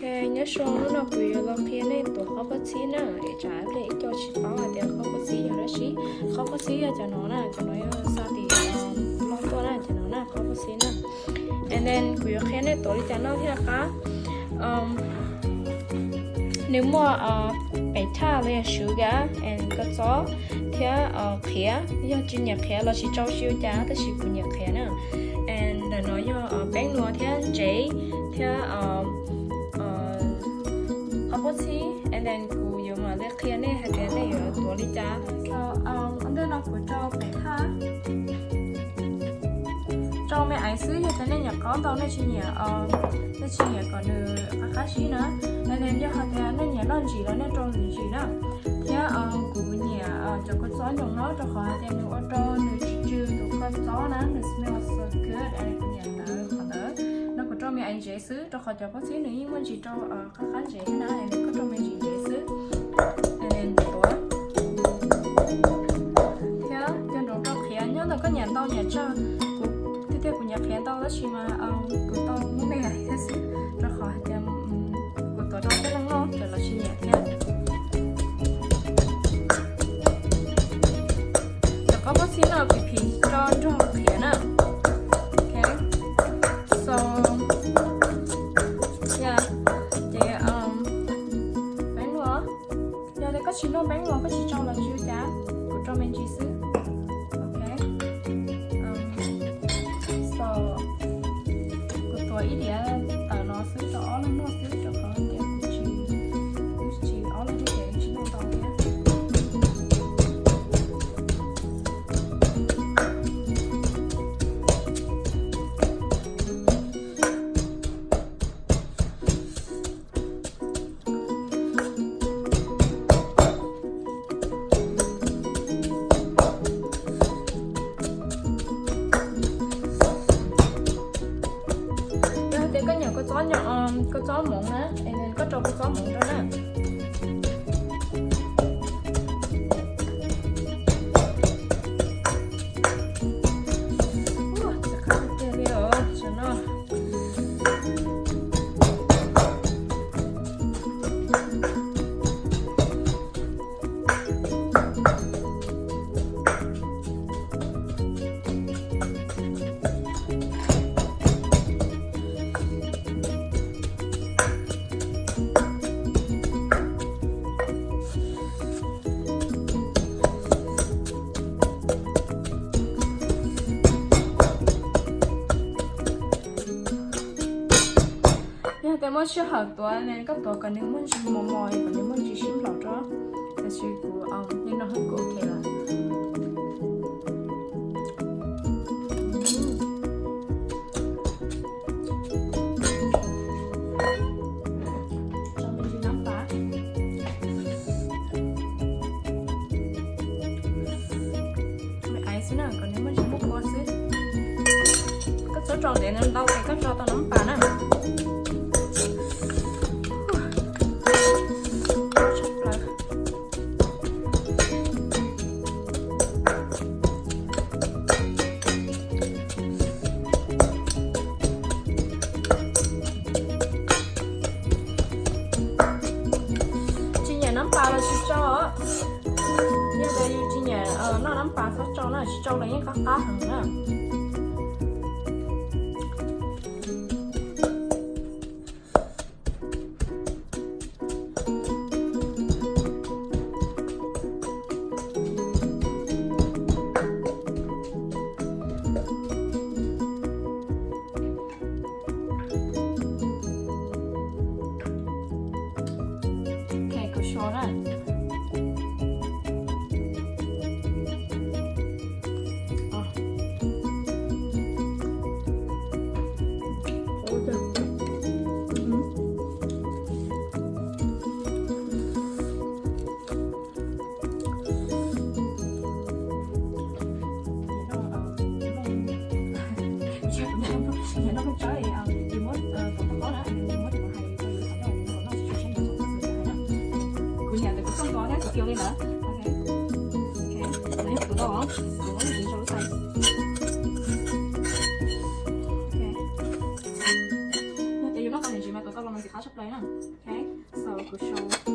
Nyob zoo, hnub no kuv yuav los qhia nej tuav qhob pob txhib na, tsam ib pliag ib co tsis paub hais tias qhob pob txhib yog dab tsi. Qhob pob txhib yog cov no na, cov no yog xa tim loj tuaj na, cov no na qhob pob txhib na. And then kuv yuav qhia nej tuav li cas noj thiaj qab. Nws muaj pem thaj los yog sugar and kua txob thiab qhiav. Yog tsis nyiam qhiav los tsis tau tsis ua cas, tab sis kuv nyiam qhiav na. And ntawm no yog peeb nuas thiab ntsev thiab qhob pob txhib. And then kuv yuav mam li qhia nej hais tias nej yuav tuav li cas. So, ntawm no kuv rau pem thaj, rau me aiv xwb, yog tias nej nyiam qab ntau, nej tsis nyiam, nej tsis nyiam kom nws qab qab zib na. And then yog hais tias nej nyiam noj ntsim los nej rau ntsim na. Thiab kuv nyiam cov kua txob nyoos no rau qhov hais tias nws ua rau nws tsw tsw tus kua txob na, nws smells so good, and kuv nyiam ntawd qhov ntawd. No kuv rau me aiv ntsev xwb rau qhov cov pob txhib nws yeej muaj ntsis rau qab qab ntsev thiab na, nws kuj rau me ntsis ntsev xwb. And then tuav. Thiab cog nroos rau qhiav, nyob ntawm koj nyiam ntau nyiam tsawg. Kuv tiag tiag kuv nyiam qhiav ntau tab sis mas kuv tau muab me hais thiab xwb, rau qhov hais tias kuv tuav rau cov neeg noj ces lawv tsis nyiam thiab. Cov qhob pob txhib no kuv phim rau nrog qhiav na. Ok, so, yeah, ces peeb nuas, yog tias koj tsis noj peeb nuas koj tsis rau los tsis ua cas, kuv rau me ntsis xwb. Ok, so, kuv tuav ib diav tawm no xwb rau ob leeg noj xwb rau qhov tias kuv tsis, kuv tsis ob leeg thiab ces tsis noj ntau thiab. Yog tias koj nyiam kua txob nyoos, kua txob moov na, es koj rau kua txob moov rau na. Ua, txiv qab tiag li os, saum no. Yog tias muaj sij hawm tuav ne, koj tuav kom nws muaj ntsis mos mos, kom nws muaj ntsis sib nplaum rau. Tab sis kuv li no kuj ok lawm. Aiv xwb na, kom nws muaj ntsis muaj kua xwb. Koj txhob rau ntev ntau es koj rau tau nab pas na. Tsis nyiam nab pas los tsis rau. Yog tias yus tsis nyiam noj nab pas txhob rau na, tsis rau los yeej qab qab heev na. Ok, kuv so na. Kuv nyiam ntawm kuv xoj nkaus thiab kuv kiaus li ntawd. Ok, kuv tau, kuv muab nws rau lub tais. Ok, yog tias yus noj tau nws tsis Tus tauj los mas ntxim qab tshaj plaws na. Ok, so kuv show